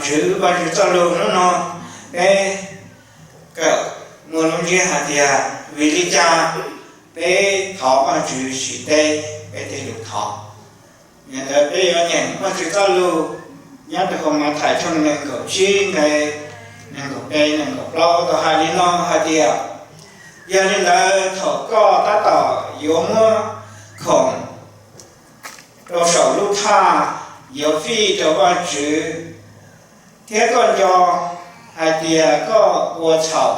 Tswv Vajtswv txoj lus hnub no, peb kawm muaj lub ntsiab hais tias vim li cas peb thov Vajtswv tsis teb peb tej lus thov. Yog li ntawd peb yuav nyeem Vajtswv txoj lus nyob rau hauv Mathais tshooj nees nkaum tsib nqe nees nkaum peb nees nkaum plaub tau hais li no hais tias, yog li ntawd thaum koj tab tom yuav muab khoom rau saum lub thaj yuav fij rau Vajtswv, thiab koj nco hais tias koj ua txhaum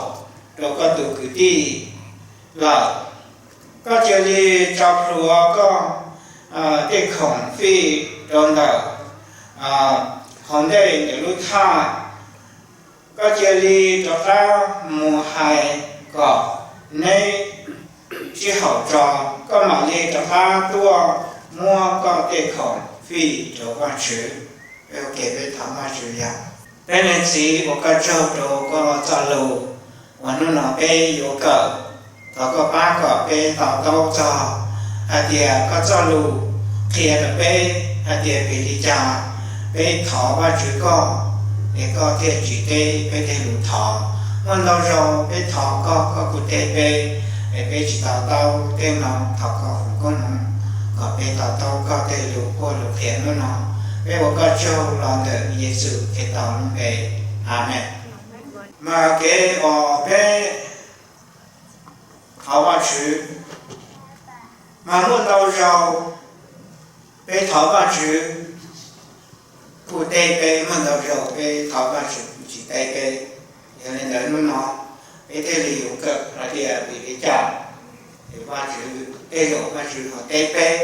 rau koj tus kwv tij lawm, koj cia li tso plhuav koj tej khoom fij rau ntawm hauv ntej ntawm lub thaj. Koj cia li rov qab mus hais kom neb sib haum tso, koj mam li rov qab tuaj muab koj tej khoom fij rau Vajtswv. Peb ua ke peb thov Vajtswv yog, peb Leej Txiv, ua koj tsaug rau koj txoj lus uas hnub no peb yuav kawm. Thov koj pab kom peb to taub txog hais tias koj txoj lus qhia rau peb hais tias vim li cas peb thov Vajtswv koj es koj thiaj tsis teb peb tej lus thov. Muaj ntau zaus peb thov koj, koj kuj teb peb, es peb tsis to taub tej no. Thov koj foom koob hmoov kom peb to taub koj tej lus quaj lus qhia hnub no. Peb ua koj tsaug los ntawm Yexus Khetos lub npe, Amees. Mas kev uas peb thov Vajtswv, mas muaj ntau zaus peb thov Vajtswv kuj teb peb, muaj ntau zaus peb thov Vajtswv kuj tsis teb peb. Yog li ntawd hnub no peb thiaj li yuav kawm hais tias vim li cas Vajtswv, tej zaum Vajtswv ho teb peb,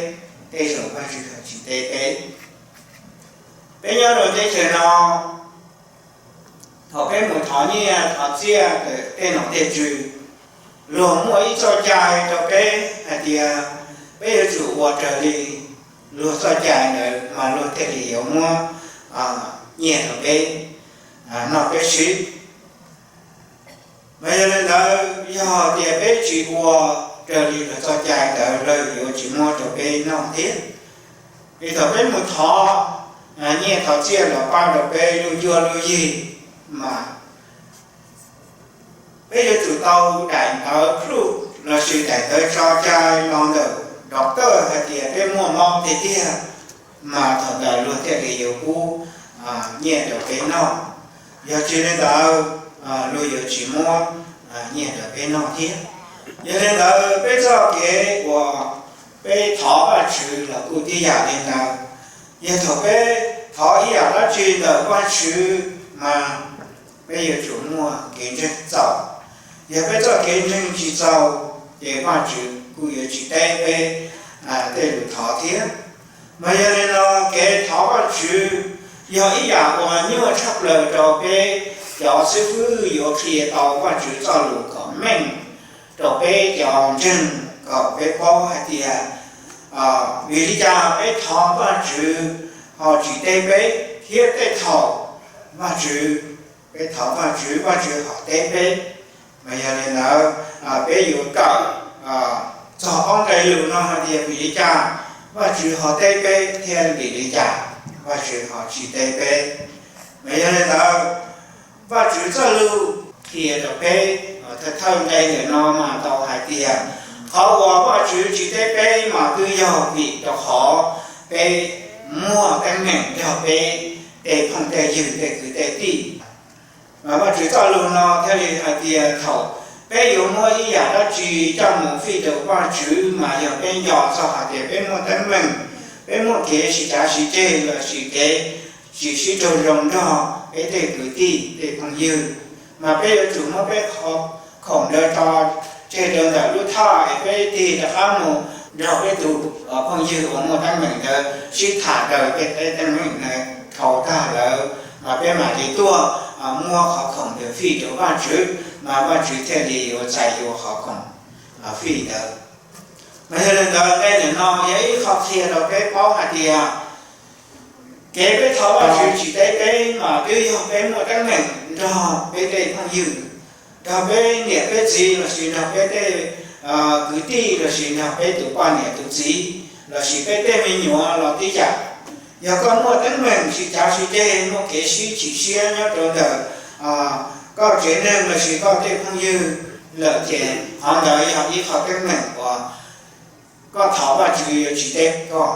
tej zaum Vajtswv ho tsis teb peb. Peb nyob rau teb chaws no, thaum peb mus thov nyiaj thov txiaj tej nom tej tswv, luag muaj ib txoj cai rau peb hais tias peb yuav tsum ua raws li luag txoj cai ntawd mas luag thiaj li yuav muab nyiaj rau peb noj peb siv. Mas yog li ntawd, yog tias peb tsis ua raws li luag txoj cai ntawd, lawv yuav tsis muab rau peb noj thiab. Es thaum peb mus thov nyiaj thov txiaj los pab rau peb lub cuab lub yig, mas peb yuav tsum tau daim ntawv proof lossis daim ntawv tso cai los ntawm doctor hais tias peb muaj mob tiag tiag, mas thaum ntawd luag thiaj li yuav pub nyiaj rau peb noj. Yog tsis li ntawd, luag yuav tsis muab nyiaj rau peb noj thiab. Yog li ntawd peb txoj kev uas peb thov Vajtswv los kuj tib yam li ntawd. Yog thaum peb thov ib yam dab tsi ntawm Vajtswv, mas peb yuav tsum muaj kev ntseeg txaus. Yog peb txoj kev ntseeg tsis txaus, ces Vajtswv kuj yuav tsis teb peb tej lus thov thiab. Mas yog li no, kev thov Vajtswv yog ib yam uas nyuaj tshaj plaws rau peb cov xib fwb yuav qhia tau Vajtswv txoj lus kom meej rau peb cov ntseeg, kom peb paub hais tias vim li cas peb thov Vajtswv ho tsis teb peb, thiab tej thaum Vajtswv, peb thov Vajtswv, Vajtswv ho teb peb. Mas yog li ntawd, peb yuav kawm txog ob nqe lus no hais tias vim li cas Vajtswv ho teb peb thiab vim li cas Vajtswv ho tsis teb peb. Mas yog li ntawd, Vajtswv txoj lus qhia rau peb thawj thawj nqe ntawm no mas tau hais tias qhov uas Vajtswv tsis teb peb mas twb yog vim rau qhov peb muaj teeb meem nrog peb tej phooj tej ywg, tej kwv tej tij. Mas Vajtswv txoj lus no thiaj li hais tias thaum peb yuav muab ib yam dab tsi coj mus fij rau Vajtswv mas yog peb nco txog hais tias peb muaj teeb meem, peb muaj kev sib cav sib ceg lossis kev tsis sib raug zoo nrog peb tej kwv tij tej phooj ywg, mas peb yuav tsum muab peb qhov khoom ntawd tso tseg rau ntawm lub thaj es peb tig rov qab mus nrog peb tus phooj ywg uas muaj teeb meem ntawd sib tham raws tej teeb meem ntawd dhau tag lawm, mas peb mam li tuaj muab qhov khoom ntawd fij rau Vajtswv, mas Vajtswv thiaj li yuav txais yuav qhov khoom fij ntawd. Mas yog li ntawd, nqe ntawm no yog ib qho qhia rau peb paub hais tias kev peb thov Vajtswv tsis teb peb mas twb yog peb muaj teeb meem nrog peb tej phooj ywg, nrog peb niam peb txiv lossis nrog peb tej kwv tij lossis nrog peb tus poj niam tus txiv lossis peb tej me nyuam los tib yam. Yog koj muaj teeb meem tsis cav tsis ceg, muaj kev sib chim siab nyob rau ntawm koj tsev neeg lossis koj tej phooj ywg lawm ces qhov ntawd yog ib qho teeb meem uas koj thov Vajtswv yuav tsis teb koj.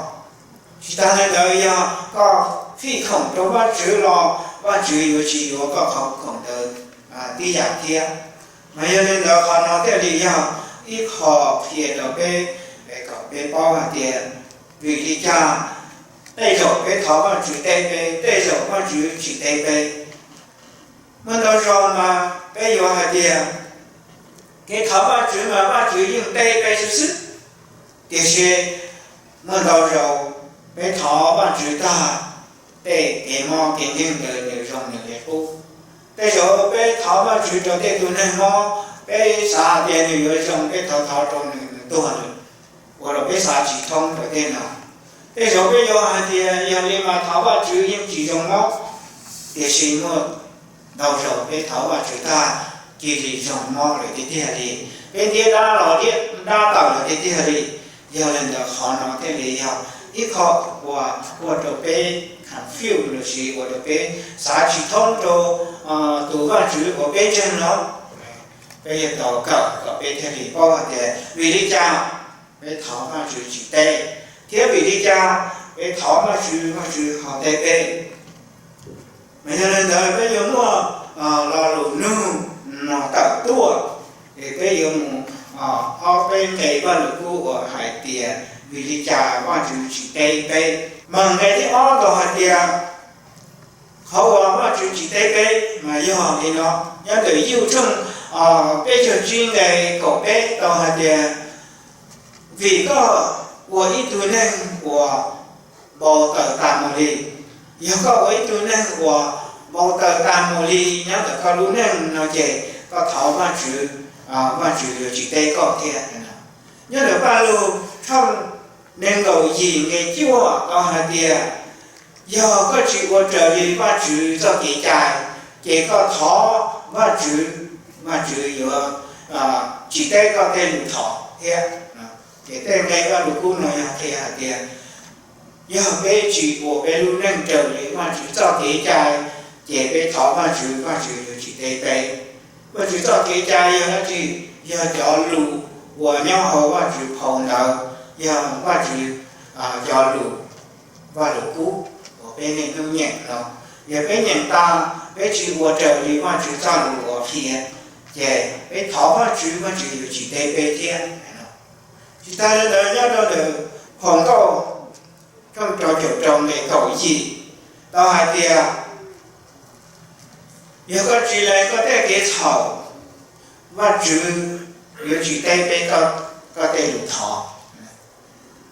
Tsis tas li ntawd, yog koj fij khoom rau Vajtswv los Vajtswv yuav tsis yuav koj qhov khoom ntawd tib yam thiab. Mas yog li ntawd qhov no thiaj li yog ib qho qhia rau peb kom peb paub hais tias vim li cas tej zaum peb thov Vajtswv teb peb, tej zaum Vajtswv tsis teb peb. Muaj ntau zaus mas peb yuav hais tias kev thov Vajtswv mas Vajtswv yeej teb peb xwb xwb. Tiam sis muaj ntau zaus peb thov Vajtswv tag, tej kev mob kev nkeeg ntawd nws zoo nws li qub. Tej zaum peb thov Vajtswv rau tej tus neeg mob, peb xav hais tias nws yuav zoo, peb thov thov rau nws, nws tuag lawm, ua rau peb xav tsis thoob rau tej no. Tej zaum peb yuav hais tias yog li mas thov Vajtswv yeej tsis zoo mob, tiam sis muaj ntau zaus peb thov Vajtswv tag cia li zoo mob lawm tiag tiag li. Peb ntiab dab los dab tawm lawm tiag tiag li. Yog li ntawd qhov no thiaj li yog ib qho uas ua rau peb confuse lossis ua rau peb xav tsis thoob rau tus Vajtswv uas peb ntseeg no. Peb yuav tau kawm kom peb thiaj li paub hais tias vim li cas peb thov Vajtswv tsis teb, thiab vim li cas peb thov Vajtswv, Vajtswv ho teb peb. Mas yog li ntawd peb yuav muaj lo lus nug no tawm tuaj, es peb yuav mus ob peb nqe Vajluskub uas hais tias vim li cas Vajtswv tsis teb peb. Mas nqe thib ob tau hais tias qhov uas Vajtswv tsis teb peb mas yog li no. Nyob ntawm Yuj tshooj peb caug tsib nqe kaum peb tau hais tias vim koj ua ib tug neeg uas npau taws tag mus li. Yog koj ua ib tug neeg uas npau taws tag mus li nyob ntawm koj lub neej no ces koj thov Vajtswv, Vajtswv yuav tsis teb koj thiab. Nyob ntawm Pajlug tshooj nees nkaum yim nqe cuaj tau hais tias yog koj tsis ua raws li Vajtswv txoj kev cai, ces koj thov Vajtswv, Vajtswv yuav tsis teb koj tej lus thov thiab. Ces tej nqe Vajluskub no yog qhia hais tias yog peb tsis ua peb lub neej raws li Vajtswv txoj kev cai, ces peb thov Vajtswv, Vajtswv yuav tsis teb peb. Vajtswv txoj kev cai yog dab tsi? Yog cov lus uas nyob hauv Vajtswv phau ntawv, yog Vajtswv cov lus, Vajluskub uas peb niaj hnub nyeem no. Yog peb nyeem tag peb tsis ua raws li Vajtswv txoj lus uas qhia, ces peb thov Vajtswv, Vajtswv yuav tsis teb peb thiab. Tsis tas li ntawd nyob rau ntawm Phau Nkauj tshooj rau caum rau nqe kaum yim tau hais tias yog koj tsis lees koj tej kev txhaum, Vajtswv yuav tsis teb peb koj tej lus thov.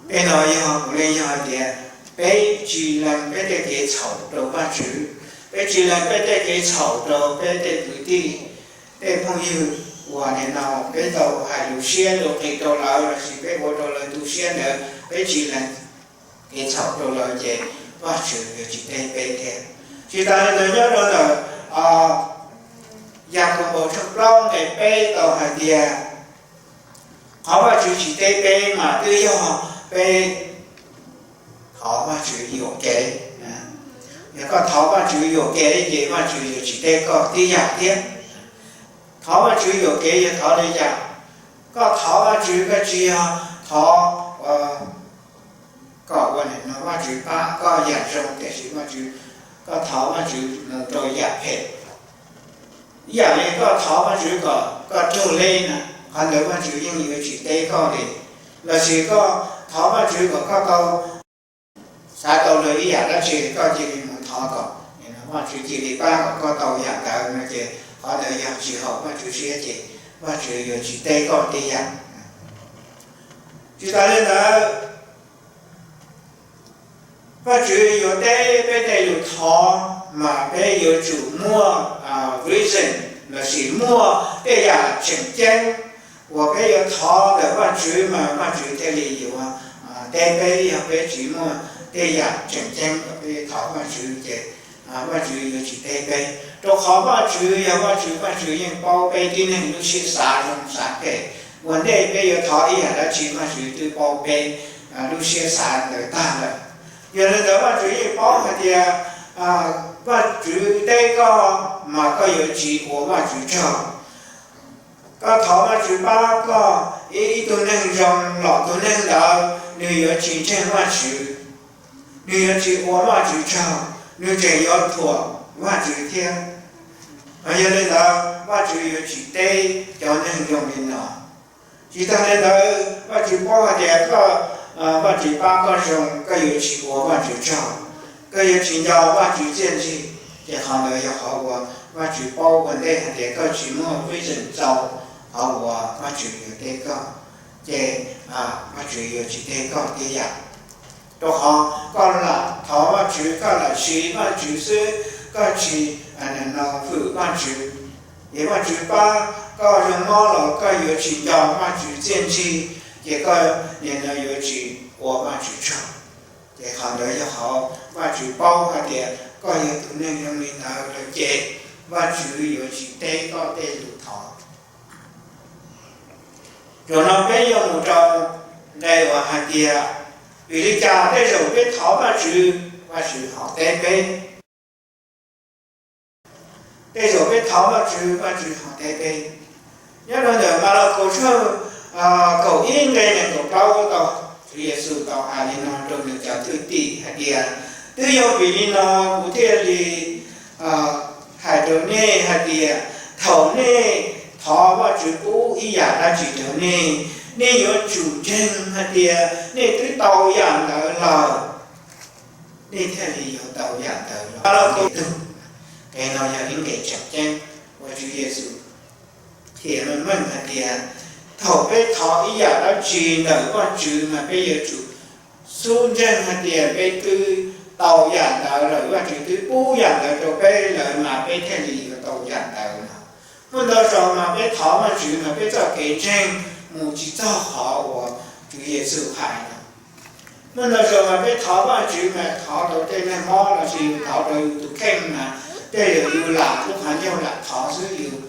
Peb no yog puav leej yog hais tias peb tsis lees peb tej kev txhaum rau Vajtswv, peb tsis lees peb tej kev txhaum rau peb tej kwv tij, tej phooj ywg uas nim no peb tau hais lus siab lus qis rau lawv lossis peb ua rau lawv tu siab ntawd, peb tsis lees kev txhaum rau lawv ces Vajtswv yuav tsis teb peb thiab. Tsis tas li ntawd nyob rau ntawm Yakaunpaus tshooj plaub nqe peb tau hais tias qhov Vajtswv tsis teb peb mas twb yog peb thov Vajtswv yuam kev. Yog koj thov Vajtswv yuam kev ces Vajtswv yuav tsis teb koj tib yam thiab. Thov Vajtswv yuam kev yog thov li cas? Koj thov Vajtswv koj tsis yog thov kom ua no Vajtswv pab koj yam zoo, tiam sis Vajtswv, koj thov Vajtswv mus rau yam phem. Ib yam li koj thov Vajtswv kom koj raug lej na, qhov ntawd Vajtswv yeej yuav tsis teb koj li. Lossis koj thov Vajtswv kom koj tau xav tau lawm ib yam dab tsi, koj cia li mus thov kom Vajtswv cia li pab kom koj tau yam ntawd no ces qhov ntawd yog tsis haum Vajtswv siab ces Vajtswv yuav tsis teb koj tib yam. Tsis tas li ntawd, Vajtswv yuav teb peb tej lus thov mas peb yuav tsum muaj reason lossis muaj tej yam tseem ceeb uas peb yuav thov ntawm Vajtswv mas Vajtswv thiaj li yuav teb peb. Yog peb tsis muaj tej yam tseem ceeb uas peb thov Vajtswv ces Vajtswv yuav tsis teb peb, rau qhov Vajtswv yog Vajtswv, Vajtswv yeej paub peb tib neeg lub siab xav zoo xav phem. Ua ntej peb yuav thov ib yam dab tsi Vajtswv twb paub peb lub siab xav ntawd tag lawm. Yog li ntawd Vajtswv yeej paub hais tias Vajtswv teb koj mas koj yuav tsis ua Vajtswv tsaug. Koj thov Vajtswv pab koj, ib tug neeg zoo los tus neeg ntawd nws yuav tsis ntseeg Vajtswv, nws yuav tsis ua Vajtswv tsaug, nws tseem yuav thuam Vajtswv thiab. Yog li ntawd Vajtswv yuav tsis teb cov neeg zoo li no. Tsis tag li ntawd Vajtswv paub hais tias koj, Vajtswv pab koj zoo koj yuav tsis ua Vajtswv tsaug, koj yuav tsis nco Vajtswv txiaj ntsig. Ces qhov ntawd yog qhov uas Vajtswv paub ua ntej hais tias koj tsis muaj vision txaus qhov uas Vajtswv yuav teb koj, ces Vajtswv yuav tsis teb koj tib yam. Rau qhov koj lam thov Vajtswv, koj lam siv Vajtswv xwb, koj tsis hwm Vajtswv. Ces Vajtswv pab koj zoo mob los koj yuav tsis nco Vajtswv txiaj ntsig, ces koj nim no yuav tsis ua Vajtswv tsaug. Ces qhov ntawd yog qhov Vajtswv paub hais tias koj yog tus neeg zoo li ntawd lawm ces Vajtswv yuav tsis teb koj tej lus thov. Zaum no peb yuav mus rau nqe uas hais tias, vim li cas tej zaum peb thov Vajtswv, Vajtswv ho teb peb? Tej zaum peb thov Vajtswv, Vajtswv ho teb peb. Nyob rau ntawm Malakaus tshooj kaum ib nqe nees nkaum plaub tau, Tswv Yexus tau hais li no rau nws cov thwj tim hais tias, twb yog vim li no kuv thiaj li hais rau nej hais tias, thaum nej thov Vajtswv pub ib yam dab tsi rau nej, nej yuav tsum ntseeg hais tias nej twb tau yam ntawd lawm, nej thiaj li yuav tau yam ntawd los. Qhov no yog ib nqe tseem ceeb uas Tswv Yexus qhia meej meej hais tias, thaum peb thov ib yam dab tsi ntawm Vajtswv mas peb yuav tsum xub ntseeg hais tias peb twb tau yam ntawd lawm, Vajtswv twb pub yam ntawd rau peb lawm mas peb thiaj li yuav tau yam ntawd no. Muaj ntau zaus mas peb thov Vajtswv mas peb txoj kev ntseeg mus tsis txog qhov uas Tswv Yexus hais no. Muaj ntau zaus mas peb thov Vajtswv mas thov rau tej neeg mob los sis thov rau yus tus kheej mas tej zaum yus lam lub qhov ncauj lam thov xwb, yus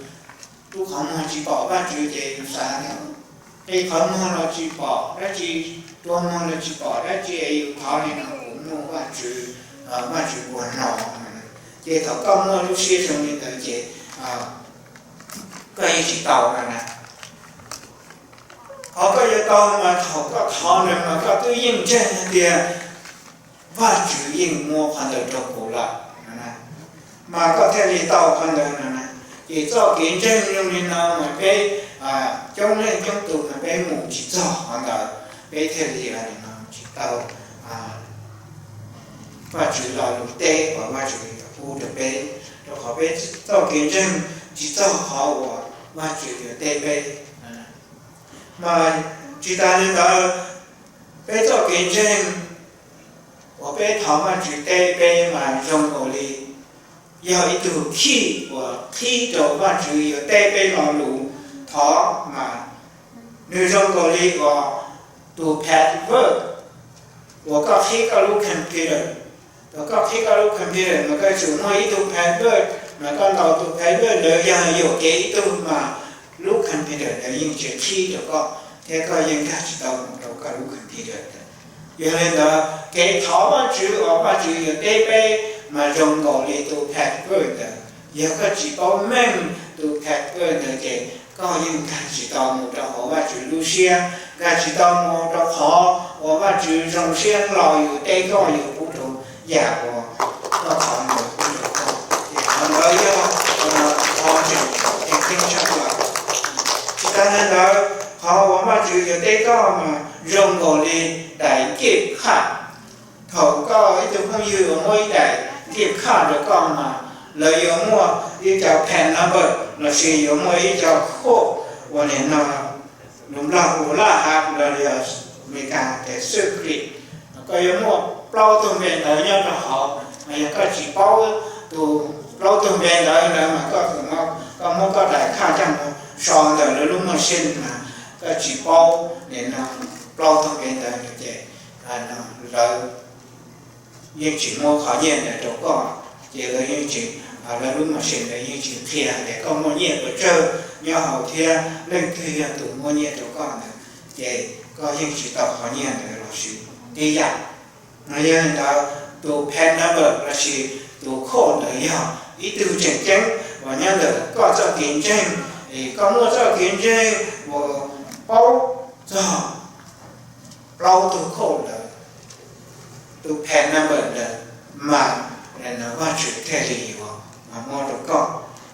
lub qhov muag tsis pom Vajtswv ces yus xav tias, qi qhov muag los tsis pom dab tsi, rua muag los tsis pom dab tsi es yus thov li no kuv muaj Vajtswv, Vajtswv puas hnov? Ces thaum koj muaj lub siab zoo li ntawd ces koj yeej tsis tau no na. Qhov koj yuav tau mas thaum koj thov ntawd mas koj twb yeej ntseeg hais tias Vajtswv yeej muab qhov ntawd rau kuv lawm, mas koj thiaj li tau qhov ntawd no na. Ces txoj kev ntseeg zoo li no mas peb coob leej coob tus mas peb mus tsis txog qhov ntawd, peb thiaj li tsis tau Vajtswv lo lus teb uas Vajtswv yuav pub rau peb, rau qhov peb txoj kev ntseeg tsis txog qhov uas Vajtswv yuav teb peb. Mas tsis tas li ntawd, peb txoj kev ntseeg uas peb thov Vajtswv teb peb mas zoo nkaus li yog ib tug khij uas qhib rau Vajtswv yuav teb peb lo lus thov mas nws zoo nkaus li uas tus password uas koj qhib koj lub computer. Thaum koj qhib koj lub computer mas koj yuav tsum muaj ib tug password, mas koj ntaus tus password ntawd yog yuam kev ib tug mas lub computer ntawd yeej tsis qhib rau koj thiab koj yeej nkag tsis tau mus rau koj lub computer ntawd. Yog li ntawd kev thov Vajtswv uas Vajtswv yuav teb peb mas zoo nkaus li tus password ntawd, yog koj tsis paub meej tus password ntawd ces koj yeej nkag tsis tau mus rau hauv Vajtswv lub siab, nkag tsis tau mus rau qhov uas Vajtswv zoo siab hlo yuav teb koj, yuav pub rau yam uas koj thov ntawd pub rau koj. Ces qhov ntawd yog qhov tseem ceeb tshaj plaws. Tsis tas li ntawd, qhov uas Vajtswv yuav teb koj mas zoo nkaus li daim gift card. Thaum koj ib tug phooj ywg uas muaj ib daim gift card rau koj mas lawv yuav muaj ib co pin number lossis yuav muaj ib co code uas nim no lus Nplog hu laj hab los yog Amelikas tias secret. Koj yuav muaj plaub tug npe ntawd nyob rau hauv, mas yog koj tsis paub tus plaub tug npe ntawd ntawd mas koj, koj muab koj daim card coj mus so ntawm lawv lub machine mas koj tsis paub nim no plaub tug npe ntawd ces lawv yeej tsis muab qhov nyiaj ntawd rau koj, ces lawv yeej tsis, lawv lub machine ntawd yeej tsis qhia tias koj muaj nyiaj pes tsawg nyob hauv thiab leej twg yog tus muab nyiaj rau koj ntawd, ces koj yeej tsis tau qhov nyiaj ntawd los sis tib yam. Yog li ntawd, tus PIN number lossis tus code ntawd yog ib tug tseem ceeb uas nyob ntawm koj txoj kev ntseeg, es koj muaj txoj kev ntseeg uas paub txog plaub tug code ntawd, tus PIN number ntawd, mas Vajtswv thiaj li yuav muab rau koj,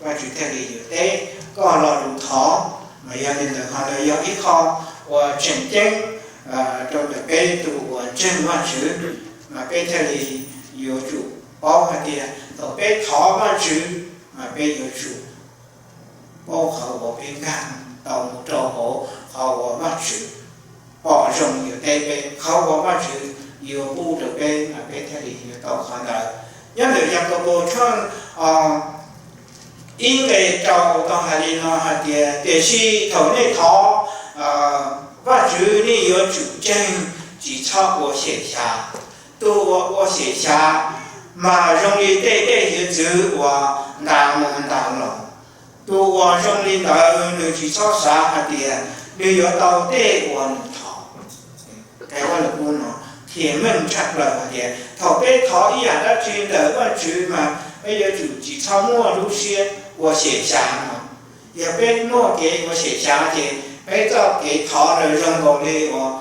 Vajtswv thiaj li yuav teb koj lo lus thov. Mas yog li ntawd, qhov ntawd yog ib qho uas tseem ceeb rau ntawm peb tus uas ntseeg Vajtswv, mas peb thiaj li yuav tsum paub hais tias thaum peb thov Vajtswv, mas peb yuav tsum paub qhov uas peb nkag tau mus rau hauv qhov uas Vajtswv pom zoo yuav teb peb, qhov uas Vajtswv yuav pub rau peb, mas peb thiaj li yuav tau qhov ntawd. Nyob ntawm Yakaunpaus tshooj ib nqe rau tau hais li no hais tias, tiam sis thaum nej thov Vajtswv nej yuav tsum ntseeg, tsis txhob ua xyem xyav. Tus uas ua xyem xyav mas zoo li tej dej hiav txwv uas ntas mus ntas los. Tus uas zoo li ntawd nws tsis txhob xav hais tias nws yuav tau tej uas nws thov. Qhov no qhia meej tshaj plaws hais tias thaum peb thov ib yam dab tsi ntawm Vajtswv mas peb yuav tsum tsis txhob muaj lub siab ua xyem xyav no. Yog peb muaj kev ua xyem xyav ces peb txoj kev thov ntawd zoo nkaus li uas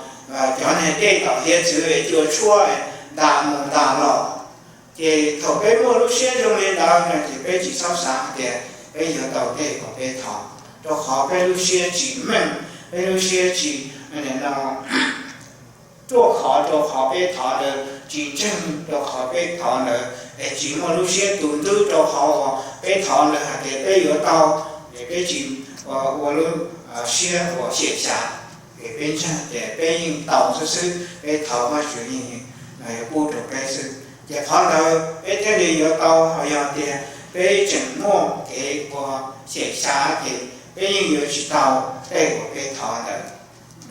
cov niag dej tom hiav txwv cua tshuab ntas mus ntas los. Ces thaum peb muaj lub siab zoo li ntawd no ces peb tsis txhob xav tias peb yuav tau tej uas peb thov, rau qhov peb lub siab tsis meej, peb lub siab tsis ruaj khov rau qhov peb thov ntawd, tsis ntseeg rau qhov peb thov ntawd, es tsis muaj lub siab tus ntwb rau qhov uas peb thov ntawd hais tias peb yuav tau, es peb tsis ua lub siab uas xyem xyav, es peb ntseeg tias peb yeej tau xwb xwb, peb thov Vajtswv yeej yuav pub rau peb xwb. Ces qhov ntawd peb thiaj li yuav tau, ho yog tias peb tseem muaj kev ua xyem xyav ces peb yeej yuav tsis tau tej uas peb thov ntawd.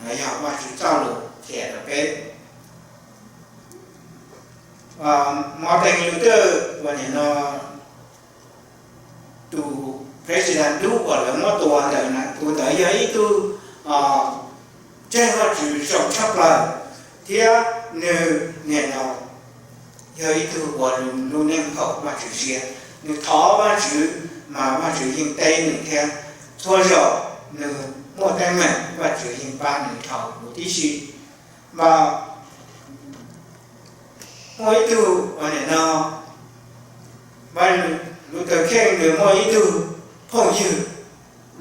No yog Vajtswv txoj lus qhia rau peb. Martin Luther uas nim no tus president dub uas lawv muab tua ntawd na, tus ntawd yog ib tug ntseeg Vajtswv zoo tshaj plaws, thiab nws nim no yog ib tug uas lub neej haum Vajtswv siab. Nws thov Vajtswv mas Vajtswv yeej teb nws thiab. Txhua zaus nws muaj teeb meem Vajtswv yeej pab nws dhau huv tib si. Mas muaj ib tug uas nim no, Martin Luther King nws muaj ib tug phooj ywg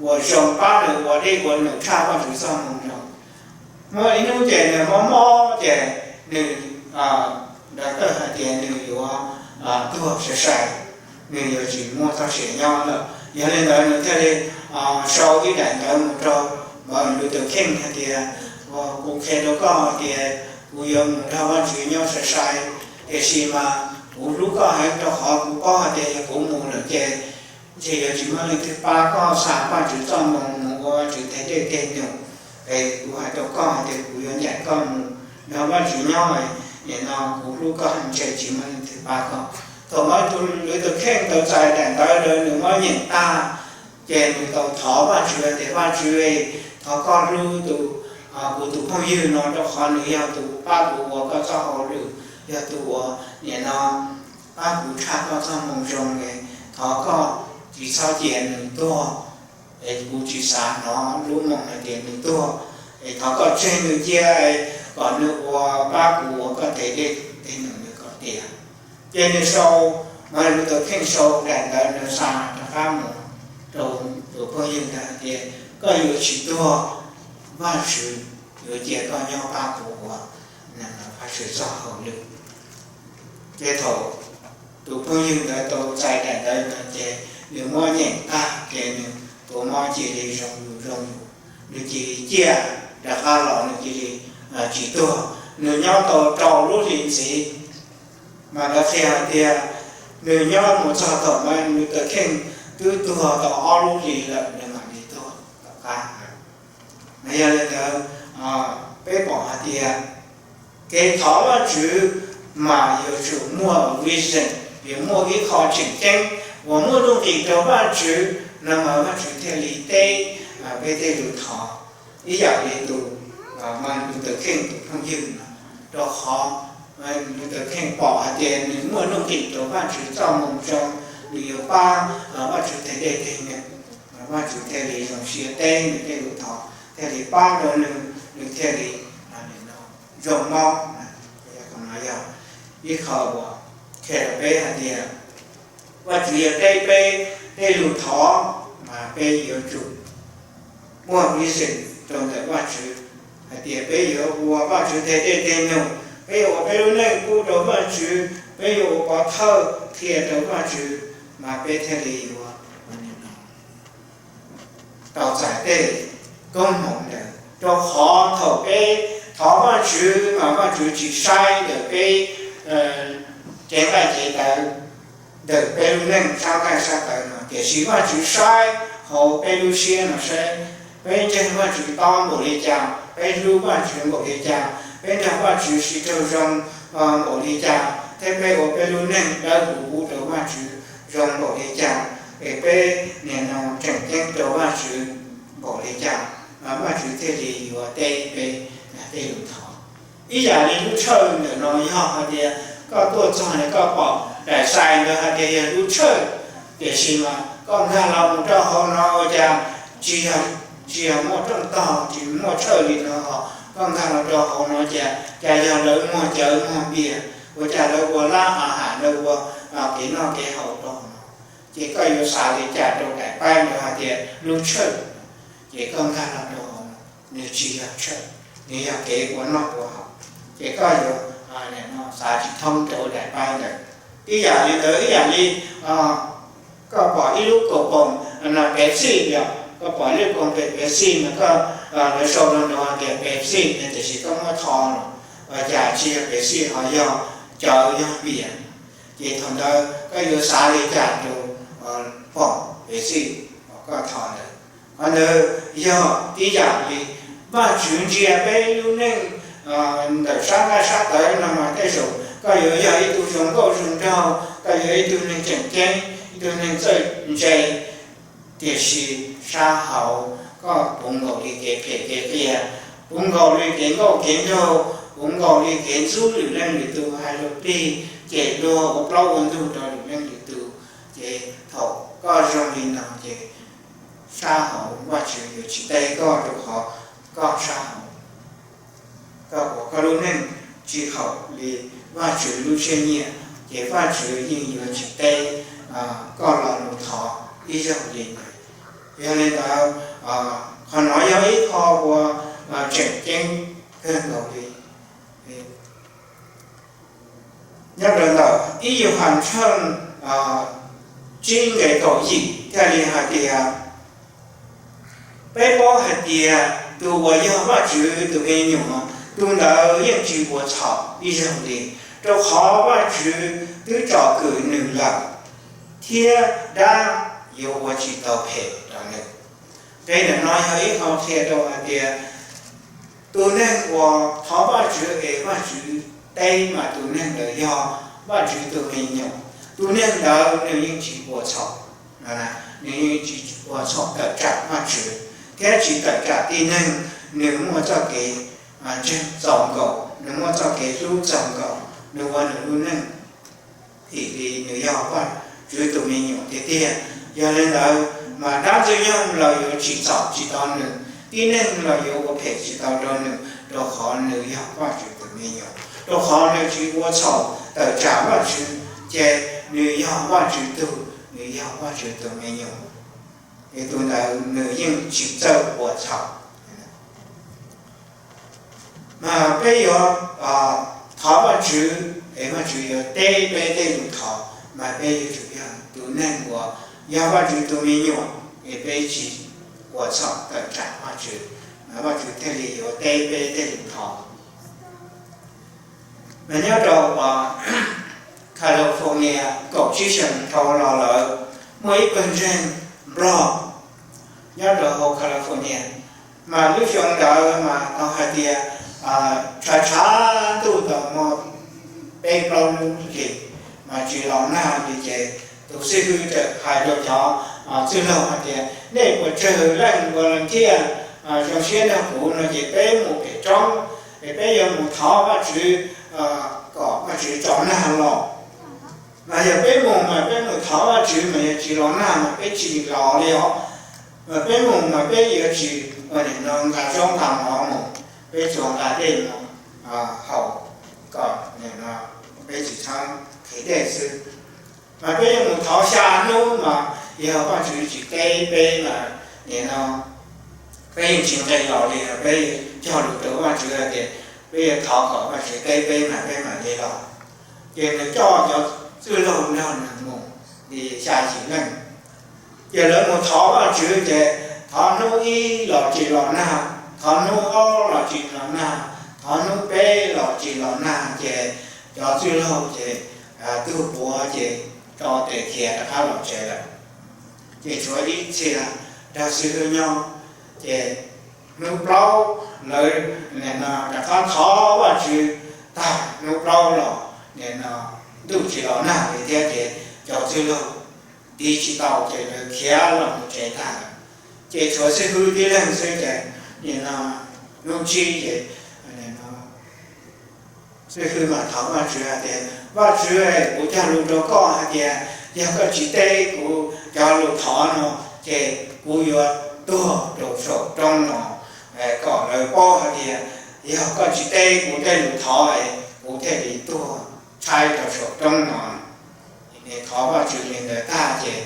uas zoo pab nws ua dej ua num tshaj Vajtswv txoj moo zoo. Muaj ib hnub ces nws mob mob ces nws nrov tawj hais tias nws yuav tuag sai sai, nws yuav tsis muaj txoj sia nyob lawm. Yog li ntawd nws thiaj li sau ib daim ntawv mus rau Martin Luther King hais tias, kuv qhia rau koj hais tias kuv yuav mus nrog Vajtswv nyob sai sai, tiam sis mas kuv hlub koj heev rau qhov kuv paub hais tias yog kuv mus lawm ces ntshe yuav tsis muaj leej twg pab koj xa Vajtswv txoj moo mus ua Vajtswv tej dej tej num. Es kuv hais rau koj hais tias kuv yuav ncaim koj mus nrog Vajtswv nyob, nim no kuv hlub koj heev ntshe tsis muaj leej twg pab koj. Thaum Martin Luther King tau txais daim ntawv ntawd nws mob nyeem tag, ces nws tau thov Vajtswv tias, Vajtswv, thov koj hlub tus, kuv tus phooj ywg no rau qhov nws yog tus pab kuv ua koj txoj hauj lwm, yog tus uas nim no pab kuv tshaj koj txoj moo zoo. Thov koj tsis txhob cia nws tuag, es kuv tsis xav hnov lub moo hais tias nws tuag. Es thov koj tseg nws cia kom nws ua pab kuv ua koj tej dej tej num kom tiav. Ces nws sau, Martin Luther King sau daim ntawv nws xa rov qab mus rau tus phooj ywg ntawd hais tias, koj yuav tsis tuag, Vajtswv yuav cia koj nyob pab kuv ua Vajtswv txoj hauj lwm. Ces thaum tus phooj ywg ntawd tau txais daim ntawv ntawd ces nws mob nyeem tag ces nws tus mob cia li zoo yus zoo yus, nws cia li ciaj rov qab los, nws cia li tsis tuag. Nws nyob tau rau lub hlis ntxiv, mas lawv qhia hais tias nws nyob mus txog thaum Martin Luther King twb tuag tau ob lub hlis lawm nws mam li tuag tom qab. Mas yog li ntawd, peb pom hais tias kev thov Vajtswv mas yuav tsum muaj reason, yuav muaj ib qho tseem ceeb uas muaj nuj nqis rau Vajtswv, no mas Vajtswv thiaj li teb peb tej lus thov. Ib yam li tus Martin Luther King tus phooj ywg no, rau qhov Nws tus kheej pom hais tias nws muaj nuj nqis rau Vajtswv txoj moo zoo, nws yuav pab Vajtswv teg dej teg num, Vajtswv thiaj li zoo siab teb nws tej lus thov, thiaj li pab rau nws, nws thiaj li zoo mob. Qhov no yog ib qho uas qhia rau peb hais tias Vajtswv yuav teb peb tej lus thov, mas peb yuav tsum muaj reason rau ntawm Vajtswv hais tias peb yuav ua Vajtswv teg dej teg num, peb yuav ua peb lub neej pub rau Vajtswv, peb yuav ua pov thawj qhia rau Vajtswv, mas peb thiaj li yuav tau txais tej koob hmoov ntawd. Rau qhov thaum peb thov Vajtswv mas Vajtswv tsis saib ntawm peb cev nqaij cev tawv, ntawm peb lub neej sab nqaij sab tawv no, tiam sis Vajtswv saib hauv peb lub siab no saib peb ntseeg Vajtswv tob npaum li cas, peb hlub Vajtswv npaum li cas, peb nrog Vajtswv sib raug zoo npaum li cas, thiab peb ua peb lub neej dawb huv pub rau Vajtswv zoo npaum li cas, es peb nim no tseem ceeb rau Vajtswv npaum li cas, Vajtswv thiaj li yuav teb peb tej lus thov. Ib yam li lub tshawj ntawm no yog hais tias koj tuaj txog es koj pom daim xais ntawd hais tias yog lub tshawj, tiam sis mas koj nkag los mus rau hauv no ua cas tsis yog, tsis yog muaj rooj tog, tsis muaj tshawj li no, koj nkag los rau hauv no cas, cas yog lawv muag cawv muag npias, ua cas lawv ua lab a has, lawv ua kev noj kev haus rau hauv no. Ces koj yuav xav li cas rau daim paib ntawd hais tias lub tshawj? Ces koj nkag los rau hauv no, nws tsis yog tshawj, nws yog kev ua noj ua haus. Ces koj yuav xav tsis thoob rau daim paib ntawd. Ib yam li ntawd, ib yam li koj pom ib lub koom poom Pepsi yom, koj pom ib lub koom poom Pepsi no, koj, lawv sau los nrog hais tias Pepsi no, tiam sis koj muab tho los ua cas tsis yog Pepsi, ho yog cawv yog npias. Ces thaum ntawd koj yuav xav li cas rau poom Pepsi uas koj tho ntawd? Qhov ntawd yog ib yam li Vajtswv ntsia peb lub neej ntawm sab nqaij sab tawv no mas tej zaum koj yuav yog ib tug zoo nkauj zoo nraug, koj yuav ib tug neeg tseem ceeb, ib tug neeg txawj ntse, tiam sis sab hauv koj puv nkaus li kev phem kev qias, puv nkaus li kev nkauj kev nraug, puv nkaus li kev ntxub lwm leej lwm tus, hais lus plig, cem luag, ua plaub ua ntug rau lwm leej lwm tus. Ces thaum koj zoo li no ces sab hauv Vajtswv yuav tsis teb koj, rau qhov koj sab hauv, koj ua koj lub neej tsis haum li Vajtswv lub siab nyiam, ces Vajtswv yeej yuav tsis teb koj lo lus thov ib zaug li ntawd. Yog li ntawd, qhov no yog ib qho uas tseem ceeb kawg nkaus li. Nyob rau ntawm ib Yauhas tshooj tsib nqe kaum yim thiaj li hais tias, peb paub hais tias tus uas yog Vajtswv tus me nyuam, tus ntawd yeej tsis ua txhaum ib zaug li, rau qhov Vajtswv twb tsom kwm nws lawm, thiab dab yuav ua tsis tau phem rau nws. Nqe ntawm no yog ib qho qhia rau hais tias tus neeg uas thov Vajtswv es Vajtswv teb mas tus neeg ntawd yog Vajtswv tus me nyuam. Tus neeg ntawd nws yeej tsis ua txhaum, nws yeej tsis ua txhaum tawm tsam Vajtswv thiab tsis tawm tsam tib neeg. Nws muaj txoj kev ntseeg txaus nkaus, nws muaj txoj kev hlub txaus nkaus, nws ua nws lub neej thim li nws yog Vajtswv tus me nyuam tiag tiag. Yog li ntawd mas dab ntxwg nyoog los yuav tsim txom tsis tau nws, tib neeg los yuav ua phem tsis tau rau nws, rau qhov nws yog Vajtswv tus me nyuam, rau qhov nws tsis ua txhaum tawm tsam Vajtswv, ces nws yog Vajtswv tug, nws yog Vajtswv tus me nyuam, es tus ntawd nws yeej tsis txawj ua txhaum. Mas peb yuav thov Vajtswv es Vajtswv yuav teb peb tej lus thov, mas peb yuav tsum yog tus neeg uas yog Vajtswv tus me nyuam, es peb tsis ua txhaum tawm tsam Vajtswv, mas Vajtswv thiaj li yuav teb peb tej lus thov. Mas nyob rau California kaum tsib xyoos dhau los lawm, muaj ib pawg ntseeg Nplog nyob rau hauv California, mas lub xyoo ntawd mas tau hais tias tshav tshav ntuj tau muaj peb plaub lub hlis, mas tsis los nag li ces tus xib hwb txawm hais rau cov txwj laug hais tias, nej puas tsawg leej ua leej thiaj zoo siab nrog kuv no ces peb mus pem roob es peb yuav mus thov Vajtswv kom Vajtswv tso nag los. Mas yog peb mus mas peb mus thov Vajtswv mas yog tsis los nag mas peb tsis los li os. Mas peb mus mas peb yuav tsis ua nim no nqa zaub nqa mov mus, peb tsuas nqa dej mus haus kom peb tsis txhob qhis dej xwb. Mas peb yuav mus thov xya hnub mas yog Vajtswv tsis teb peb mas nim no peb yeej tsis nqis los li, peb cog lus rau Vajtswv hais tias peb yuav thov kom Vajtswv teb peb mas peb mam li los. Ces nws coj cov txwj laug nrog nws mus li xya yim leej. Ces lawv mus thov Vajtswv ces thov hnub ib los tsis los nag, thov hnub ob los tsis los nag, thov hnub peb los tsis los nag, ces cov txwj laug ces tug puav ces rau tes khiav rov qab los tsev lawm. Ces tshuav ib txhia nrog xib hwb nyob, ces hnub plaub lawv rov qab thov Vajtswv tag, hnub plaub los ntuj tsis los nag li thiab ces cov txwj laug tiv tsis tau ces lawv khiav los mus tsev tag lawm. Ces tshuav xib hwb tib leeg xwb ces nim no hnub tsib ces xib hwb mas thov Vajtswv hais tias, Vajtswv, kuv cog lus rau koj hais tias yog koj tsis teb kuv cov lus thov no ces kuv yuav tuag rau saum roob no, kom lawv paub hais tias yog koj tsis teb kuv tej lus thov es kuv thiaj li tuag tshaib rau saum roob no. Thov Vajtswv li ntawd tag ces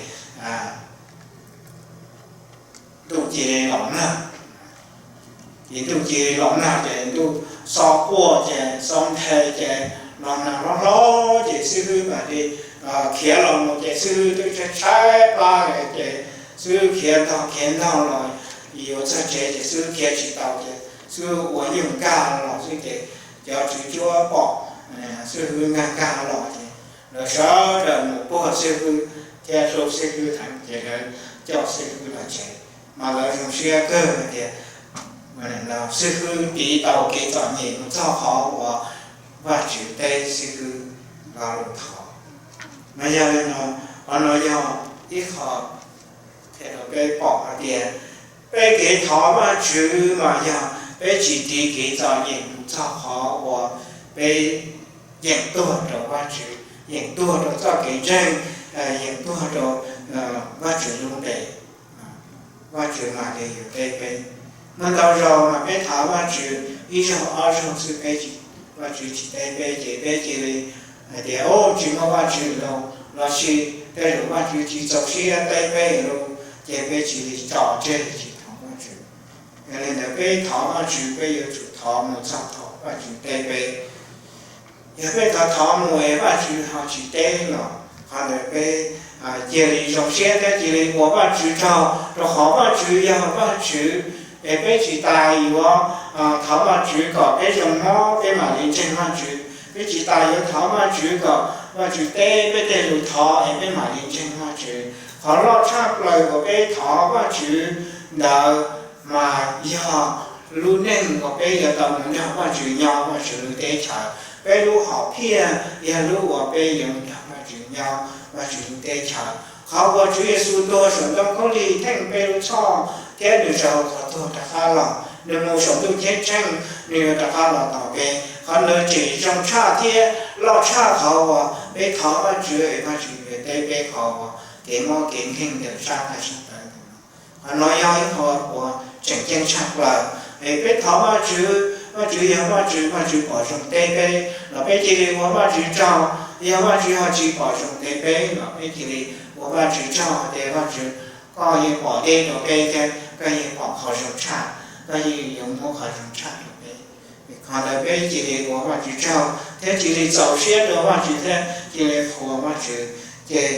ntuj cia li los nag. Ces ntuj cia li los nag ces ntuj xob quaj ces xob nthe ces los nag hlob hlob ces xib hwb mam li khiav los mus ces xib hwb twb tshaib tshaib plab lawm ces xib hwb khiav ntog khiav ntog los yuav txog tsev ces xib hwb khiav tsis tau ces xib hwb ua nyuj nkag los xwb ces cov tswv cuab pom xib hwb nkag nkag los ces lawv sawv daws mus puag xib hwb thiab hlub xib hwb heev ces lawv coj xib hwb los tsev. Mas lawv zoo siab kawg hais tias xib hwb tiv tau kev txom nyem mus txog qhov uas Vajtswv teb xib hwb lus thov. Mas yog li no, qhov no yog ib qho qhia rau peb pom hais tias peb kev thov Vajtswv mas yog peb tsis tiv kev txom nyem mus txog qhov uas peb yeem tuag rau Vajtswv, yeem tuag rau txoj kev ntseeg, yeem tuag rau Vajtswv lub npe, Vajtswv mam li yuav teb peb. Muaj ntau zaus mas peb thov Vajtswv ib zaug ob zaug xwb peb, Vajtswv tsis teb peb ces peb cia li hais tias, Au, tsis muaj Vajtswv los, lossis tej zaum Vajtswv tsis txaus siab teb peb los, ces peb cia li tso tseg tsis thov Vajtswv. Yog li ntawd peb thov Vajtswv peb yuav tsum thov mus txog thaum Vajtswv teb peb. Yog peb thov thov mus es Vajtswv ho tsis teb los qhov ntawd peb cia li zoo siab thiab cia li ua Vajtswv tsaug, rau qhov Vajtswv yog Vajtswv. Es peb tsis tas yuav thov Vajtswv kom peb zoo mob peb mam li ntseeg Vajtswv, peb tsis tas yuav thov Vajtswv kom Vajtswv teb peb tej lus thov es peb mam li ntseeg Vajtswv. Qhov loj tshaj plaws uas peb thov Vajtswv ntawd mas yog lub neej uas peb yuav tau mus nrog Vajtswv nyob Vajtswv lub teb chaws. Peb lub hom phiaj yog lub uas peb yuav mus nrog Vajtswv nyob Vajtswv lub teb chaws. Qhov uas Tswv Yexus tuag saum ntoo khaub lig theej peb lub txhoj thiab nws tsaws qhov tuag rov qab los, nws mus saum ntuj ceeb tsheej, nws yuav rov qab los tos peb. Qhov ntawd tseem zoo tshaj thiab loj tshaj qhov uas peb thov Vajtswv es Vajtswv yuav teb peb qhov uas kev mob kev nkeeg ntawm sab nqaij sab tawv. Qhov no yog ib qho uas tseem ceeb tshaj plaws. Es peb thov Vajtswv, Vajtswv yog Vajtswv, Vajtswv pom zoo teb peb los peb cia li ua Vajtswv tsaug. Yog Vajtswv ho tsis pom zoo teb peb los peb cia li ua Vajtswv tsaug tias, Vajtswv, koj yeej pom deb rau peb thiab koj yeej pom qhov zoo tshaj, koj yeej yuav muab qhov zoo tshaj rau peb. Qhov ntawd peb cia li ua Vajtswv tsaug thiab cia li txaus siab rau Vajtswv thiab cia li qhuas Vajtswv, ces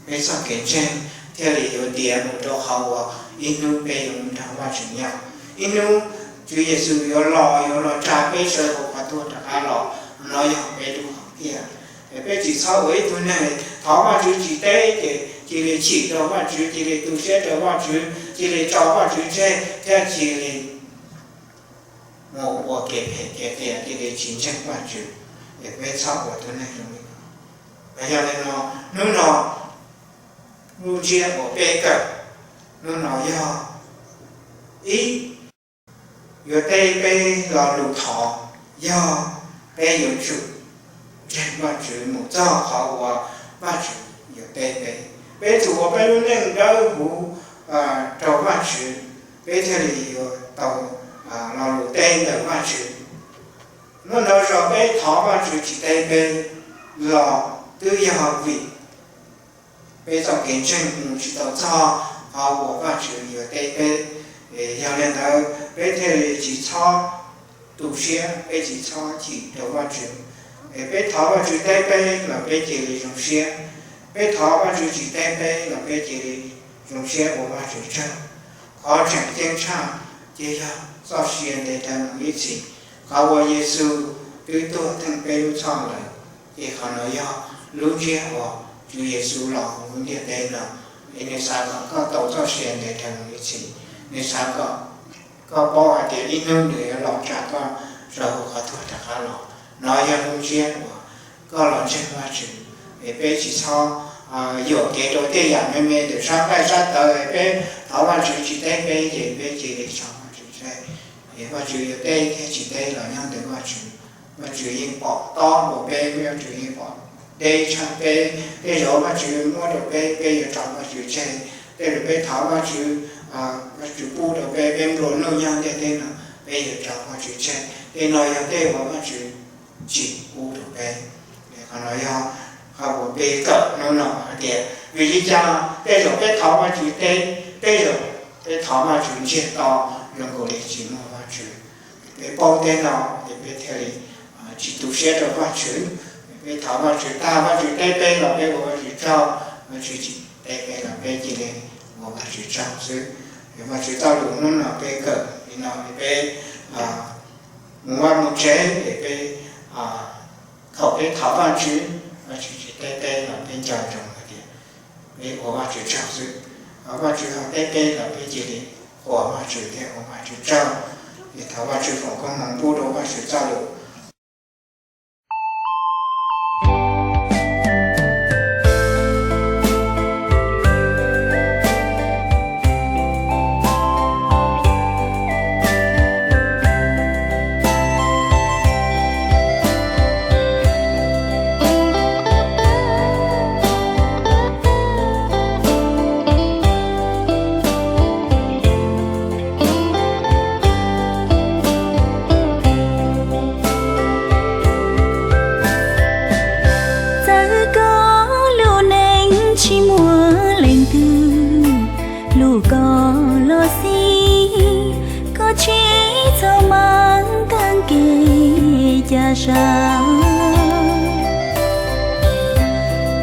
peb txoj kev ntseeg thiaj li yuav tiav mus rau qhov uas ib hnub peb yuav mus nrog Vajtswv nyob. Ib hnub Tswv Yexus yuav los, yuav los tsa peb sawv daws qhov tuag rov qab los. No yog peb lub hom phiaj. Es peb tsis txhob ua ib tug neeg thov Vajtswv tsis teb ces cia li chim rau Vajtswv, cia li tu siab rau Vajtswv, cia li tso Vajtswv tseg thiab cia li mus ua kev phem kev qias, cia li tsis ntseeg Vajtswv. Es peb txhob ua tus neeg zoo li no. Yog li no, hnub no lub ntsiab uas peb kawm hnub no yog ib, yuav teb peb lo lus thov, yog peb yuav tsum ntseeg Vajtswv mus txog qhov uas Vajtswv yuav teb peb. Peb txhua tus ua peb lub neej dawb huv rau Vajtswv, peb thiaj li yuav tau lo lus teb ntawm Vajtswv. Hnub no zog peb thov Vajtswv tsis teb peb los twb yog vim peb txoj kev ntseeg mus tsis tau txog qhov uas Vajtswv yuav teb peb. Yog li ntawd peb thiaj li tsis txhob tu siab, peb tsis txhob chim rau Vajtswv. Es peb thov Vajtswv teb peb los peb cia li zoo siab, peb thov Vajtswv tsis teb peb los peb cia li zoo siab ua Vajtswv tsaug. Qhov tseem ceeb tshaj ces yog txoj sia ntev dhawv mus ib txhis, qhov uas Yexus twb tuag theej peb lub txhoj lawm. Ces qhov no yog lub ntsiab uas Tswv Yexus los hauv lub ntiaj teb no, es nws xav kom koj tau txoj sia ntev dhawv mus ib txhis. Nws xav kom koj paub hais tias ib hnub nws yuav los tsa koj rau hauv qhov tuag rov qab los. No yog lub ntsiab uas koj los ntseeg Vajtswv. Es peb tsis txhob yuam kev rau tej yam me me ntawm sab nqaij sab tawv, es peb thov Vajtswv tsis teb peb ces peb cia li tso Vajtswv tseg. Es Vajtswv yuav teb thiab tsis teb los nyob ntawm Vajtswv. Vajtswv yeej pom tob npaum peb, Vajtswv yeej pom deb tshaj peb. Tej zaum Vajtswv muab rau peb, peb yuav tso Vajtswv tseg. Tej zaum peb thov Vajtswv, Vajtswv pub rau peb, peb nplua nuj nyob ntiaj teb no, peb yuav tso Vajtswv tseg. Tej no yog tej uas Vajtswv tsis pub rau peb. Qhov no yog qhov uas peb kawm hnub no hais tias vim li cas tej zaum peb thov Vajtswv teb, tej zaum peb thov Vajtswv ntsiag to, zoo nkaus li tsis muaj Vajtswv. Peb paub tej no ces peb thiaj li tsis tu siab rau Vajtswv. Peb thov Vajtswv tag, Vajtswv teb peb los peb ua Vajtswv tsaug, Vajtswv tsis teb peb los peb cia li ua Vajtswv tsaug xwb. Vajtswv txoj lus hnub no peb kawm li no, peb mus vaj mus tsev es peb thaum peb thov Vajtswv, Vajtswv tsis teb peb los peb nco ntsoov hais tias peb ua Vajtswv tsaug xwb. Vajtswv ho teb peb los peb cia li ua Vajtswv thiab ua Vajtswv tsaug. Es thov Vajtswv foom koob hmoov pub rau Vajtswv txoj lus. Txawm koj lub neej tsis muaj leej twg hlub koj los xij, koj tsis txhob mas taag kev ca sa.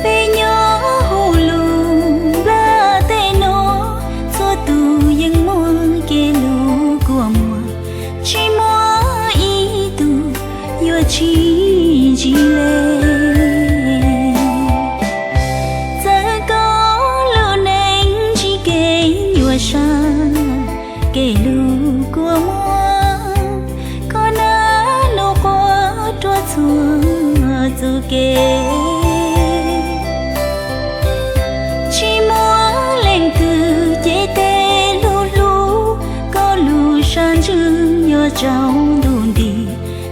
Peb nyob hauv lub nplaj teb no, txhua tus yeej muaj kev hlub kua muag, tsis muaj ib tug yuav tsis ntsib le. Txawm koj lub neej ntsib kev nyuaj sab, kev hlub kua muag, koj nab nub quas ruaj txhua txuj kev. Tsis muaj leej twg cev tes lug hlub koj lub sab ntswg nyob tsaus ntuj nti,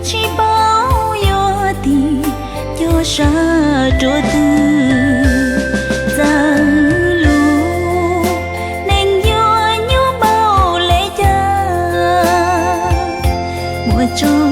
tsis paub yuav tig cog sab rua twg. Txawm lub neej yuav nyuaj npaum le caag, muaj tsaug